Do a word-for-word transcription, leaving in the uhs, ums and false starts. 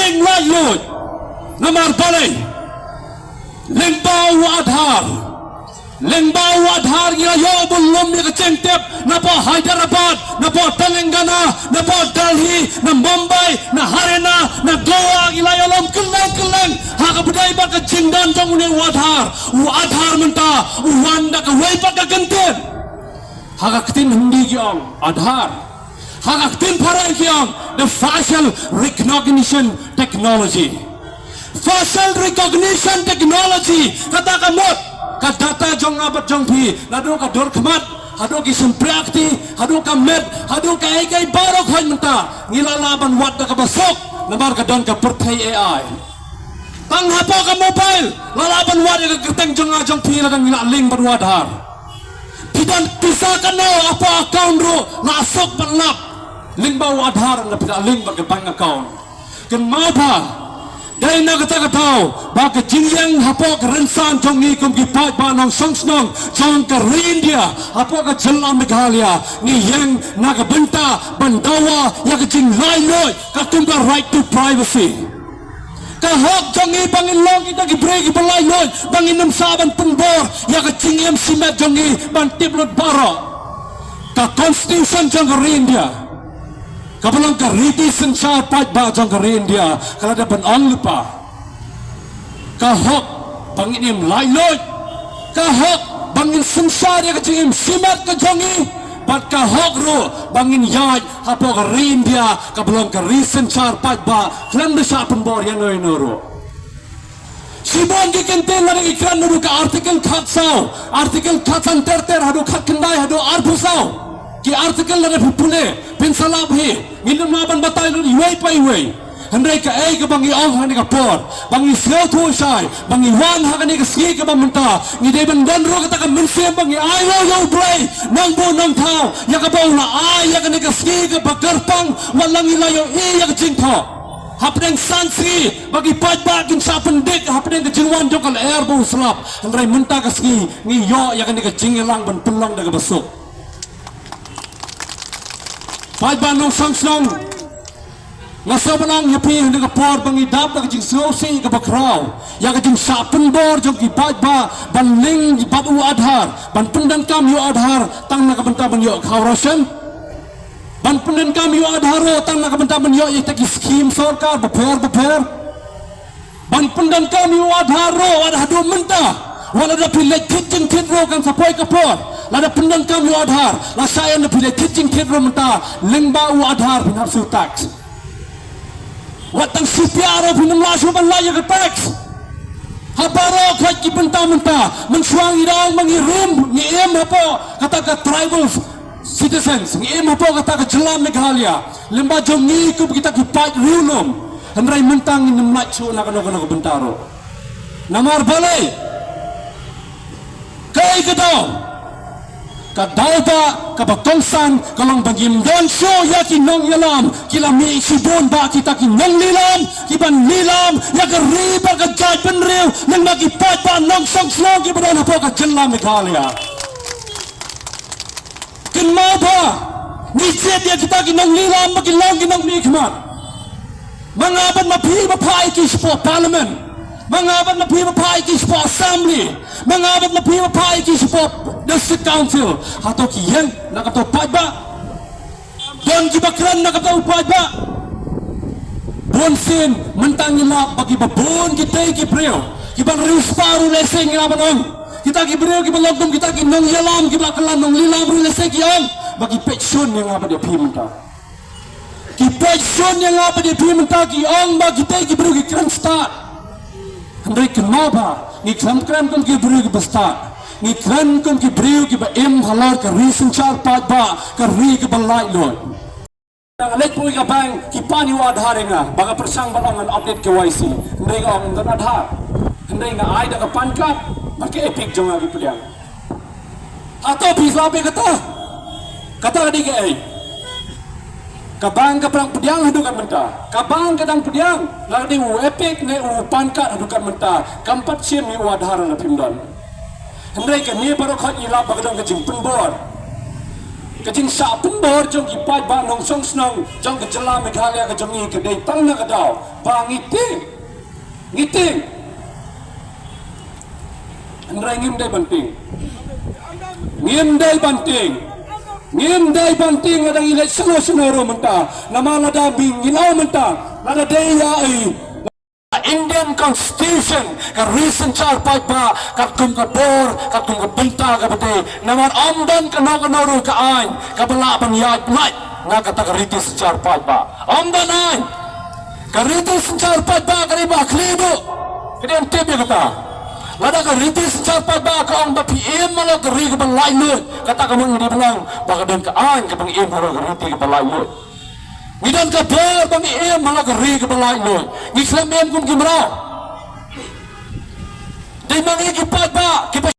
Eng laitluid. Namar balei? Lyngba u Aadhaar. Lyngba u Aadhaar ngi la ïoh bun lum ïa ka jingtip napoh Hyderabad, napoh Telangana, napoh Delhi, na Mumbai, na Haryana, na Goa, ngi la ïoh lum kylleng kylleng. Ha kaba ïadei bad ka jingdon jong une u Aadhaar. U Aadhaar mynta u wan da kawei pat ka kyntien. Ha ka ktien Hindi ki ong Aadhaar. Ha ka ktien phareng ki ong the facial recognition technology. Facial recognition technology, kata ka mut ka data jong nga bad jong phi, naduh ka dur khmat haduh ki shympriahkti, haduh ka met, haduh kaei kaei baroh khoit mynta ngi la lah ban wad da kaba suk namar ka don ka pyrthei A I. Tang hapoh ka mobile la lah ban wad ïa ka kyrteng jong nga jong phi lada ngi la link bad u Aadhaar. Phi don pisa kano hapoh account ruh la suk ban lap lyngba u Aadhaar, lada phi la link bad ka bank account. Kynmaw ba dei na kata ka daw ba ka jingïeng hapoh ka rynsan jong ngi kum ki paidbah nongshong shnong jong ka ri India, hapoh ka jylla Meghalaya ngi ïeng na ka bynta ban dawa ïa ka jinglaitluid, ka kum ka right to privacy. Ka hok jong ngi ba ngin long kita ki briew kiba laitluid, ba ngin ym shah ban pynbor ïa ka jingim shimet jong ngi ban tip lut baroh. Ka constitution jong ka ri India, kaba long ka riti synshar paidbah jong ka ri India, ka la dep ban ong lypa. Ka hok ba ngin im laitluid, ka hok ba ngin synshar ïa ka jingim shimet ka jong ngi, bad ka hok ruh ba ngin ïaid hapoh ka ri India kaba long ka ri synshar paidbah khlem da shah pynbor ïano ïano ruh. Shibun ki kyntien lada ngi kren naduh ka article khatsaw, article khatsan ter ter haduh khatkhyndai haduh arphew saw. Ki article lada phi pule phin sa lap hi, ngin ym lah ban batai lut iwei pa iwei. Hynrei kaei kaba ngi ong ha kane ka por, ba ngi sngewthuh shai ba ngi wan ha kane ka sngi kaba mynta, ngi dei ban don ruh kata ka mynsiem ba ngi ai ruh ïa U Blei nongbuh nongthaw ïa kaba u la ai ïa kane ka sngi kaba kyrpang, wat la ngi la ïohi ïa ka jingthoh. Hapdeng san sngi ba ki paidbah kin shah pyndik hapdeng ka jingwan jong ka lyer bad u slap, hynrei mynta ka sngi ngi ïoh ïa kane ka jingïalang ban pynlong da kaba suk. Paidbah nongshong shnong, nga sngewbha ban ong ïa phi ha kane ka por ba ngi dap da ka jingsngewsih kaba khraw ïa ka jingshah pynbor jong ki paidbah ban link bad u Aadhaar, ban pyndonkam ïa u Aadhaar tang na ka bynta ban ïoh khaw ration, ban pyndonkam ïa u Aadhaar ruh tang na ka bynta ban ïoh ïa kita ki skhim sorkar bapher bapher. Ban pyndonkam ïa u Aadhaar ruh wat haduh mynta, wat lada phi leit thied jingthied ruh kan sa poi ka por. Lada pyndonkam ïa u Aadhaar, lashai ynda phi leit thied jingthied ruh mynta, lyngba u Aadhaar phin hap siew tax. Wat tang shi piah ruh phin ym lah shuh ban lait ïa ka tax. Ha baroh khoit ki bynta mynta, mynshuwa ngi dang ma ngi rum, ngi im hapoh kata ka tribal citizens, ngi im hapoh kata ka jylla Meghalaya lyngba jong ngi kum kita ki paid riewlum. Hynrei mynta ngin ym lait shuh na kano kano ka bynta ruh. Namar balei? Kaei ka daw? Ka daw ba kaba kongsan ka long ba ngim don shuh ïa ki nongïalam, ki la mih shibun ba kita ki nonglilam kiban lilam ïa ka ri bad ka jaitbynriew lyngba ki paidbah nongshong shnong kiba don hapoh ka jylla Meghalaya. Kynmaw ba ngi jied ïa kita ki nonglilam ba ki long ki nongmihkhmat. Ma nga bad ma phi ba phah ïa ki shapoh Parliament, ma nga bad ma phi ba phah ïa ki shapoh Assembly, ma nga bad ma phi ba phah ïa ki shapoh District Council. Hato ki ïeng na kato paidbah? Don kiba kren na kato paidbah? Bunsien mynta ngi lap ba kiba bun kitei ki briew kiban riewspah ruh lehse ngi lah ban ong, kita ki briew kiba long kum kita ki nongïalam kiba la kylla nonglilam ruh lehse ki ong ba ki peit shun ïa nga bad ïa phi mynta. Ki peit shun ïa nga bad ïa phi mynta, ki ong ba kitei ki briew ki kren stad. Hynrei kynmaw ba ngi khlem kren kum ki briew kiba stad, ngi kren kum ki briew kiba im halor ka ri synshar paidbah, ka ri kaba laitluid. Nga leit poi ka bank, ki pan ïa u Aadhaar ïa nga, ba nga pyrshang ban ong ngan update K Y C. Hynrei nga ong ym don Aadhaar. Hynrei nga ai da ka PAN card bad ka EPIC jong nga, ki pdiang. Hato phi sngewbha kata? Kata ka dei kaei? Ka bank ka pdiang haduh kat mynta. Ka bank ka dang pdiang, la ka dei u EPIC ne u PAN card haduh kat mynta. Kam pat shim ïa u Aadhaar lada phim don. Hynrei kane baroh khoit ngi lap ba ka don ka jingpynbor. Ka jingshah pynbor jong ki paidbah nongshong shnong jong ka jylla Meghalaya ka jong ngi ka dei tang na ka daw ba ngi tieng, ngi tieng. Hynrei ngim dei ban tieng, ngim dei ban tieng, ngim dei ban tieng lada ngi leit shano shano ruh mynta. Namar lada ngi ngi leit mynta, lada dei ïa i Indian Constitution, ka ri synshar paidbah, katkum ka bor, katkum ka bynta kaba dei. Namar ym don kano kano ruh ka aiñ kaba lah ban ïaid lait na kata ka riti synshar paidbah. Ym don aiñ. Ka riti synshar paidbah ka dei ba khlieh duh. Ka dei ban tip ïa kata. Lada ka riti synshar paidbah ka ong ba phi im halor ka ri kaba laitluid, kata ka mut ngi dei ban ong ba ka don ka aiñ kaba ngi im halor ka riti kaba laitluid. Ngi don ka bor ba ngi im halor ka ri kaba laitluid. Ngi khlem im kum ki mraw. Dei ma ngi ki paidbah kiba